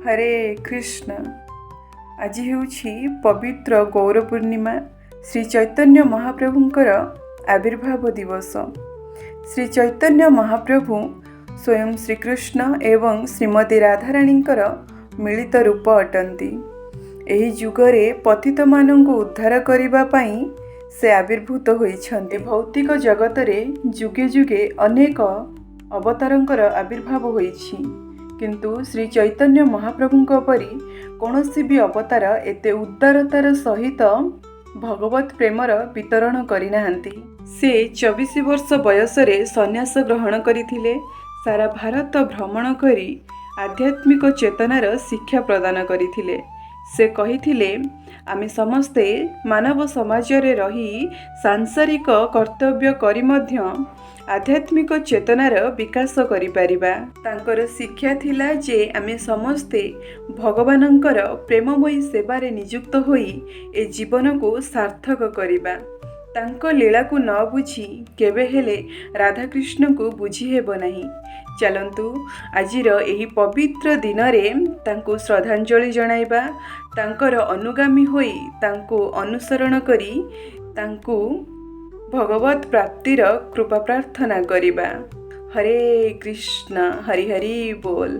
ହରେ କୃଷ୍ଣ। ଆଜି ହେଉଛି ପବିତ୍ର ଗୌର ପୂର୍ଣ୍ଣିମା, ଶ୍ରୀ ଚୈତନ୍ୟ ମହାପ୍ରଭୁଙ୍କର ଆବିର୍ଭାବ ଦିବସ। ଶ୍ରୀ ଚୈତନ୍ୟ ମହାପ୍ରଭୁ ସ୍ୱୟଂ ଶ୍ରୀକୃଷ୍ଣ ଏବଂ ଶ୍ରୀମତୀ ରାଧାରାଣୀଙ୍କର ମିଳିତ ରୂପ ଅଟନ୍ତି। ଏହି ଯୁଗରେ ପତିତମାନଙ୍କୁ ଉଦ୍ଧାର କରିବା ପାଇଁ ସେ ଆବିର୍ଭୂତ ହୋଇଛନ୍ତି। ଭୌତିକ ଜଗତରେ ଯୁଗେ ଯୁଗେ ଅନେକ ଅବତାରଙ୍କର ଆବିର୍ଭାବ ହୋଇଛି, କିନ୍ତୁ ଶ୍ରୀ ଚୈତନ୍ୟ ମହାପ୍ରଭୁଙ୍କ ପରି କୌଣସି ବି ଅବତାର ଏତେ ଉଦାରତାର ସହିତ ଭଗବତ ପ୍ରେମର ବିତରଣ କରିନାହାନ୍ତି। ସେ 24 ବର୍ଷ ବୟସରେ ସନ୍ନ୍ୟାସ ଗ୍ରହଣ କରିଥିଲେ। ସାରା ଭାରତ ଭ୍ରମଣ କରି ଆଧ୍ୟାତ୍ମିକ ଚେତନାର ଶିକ୍ଷା ପ୍ରଦାନ କରିଥିଲେ। ସେ କହିଥିଲେ, ଆମେ ସମସ୍ତେ ମାନବ ସମାଜରେ ରହି ସାଂସାରିକ କର୍ତ୍ତବ୍ୟ କରି ମଧ୍ୟ ଆଧ୍ୟାତ୍ମିକ ଚେତନାର ବିକାଶ କରିପାରିବା। ତାଙ୍କର ଶିକ୍ଷା ଥିଲା ଯେ ଆମେ ସମସ୍ତେ ଭଗବାନଙ୍କର ପ୍ରେମମୟୀ ସେବାରେ ନିଯୁକ୍ତ ହୋଇ ଏ ଜୀବନକୁ ସାର୍ଥକ କରିବା। ତାଙ୍କ ଲୀଳାକୁ ନ ବୁଝି କେବେ ହେଲେ ରାଧାକୃଷ୍ଣଙ୍କୁ ବୁଝି ହେବ ନାହିଁ। ଚାଲନ୍ତୁ, ଆଜିର ଏହି ପବିତ୍ର ଦିନରେ ତାଙ୍କୁ ଶ୍ରଦ୍ଧାଞ୍ଜଳି ଜଣାଇବା, ତାଙ୍କର ଅନୁଗାମୀ ହୋଇ ତାଙ୍କୁ ଅନୁସରଣ କରି ତାଙ୍କୁ ଭଗବତ ପ୍ରାପ୍ତିର କୃପା ପ୍ରାର୍ଥନା କରିବା। ହରେ କୃଷ୍ଣ, ହରି ହରି ବୋଲ।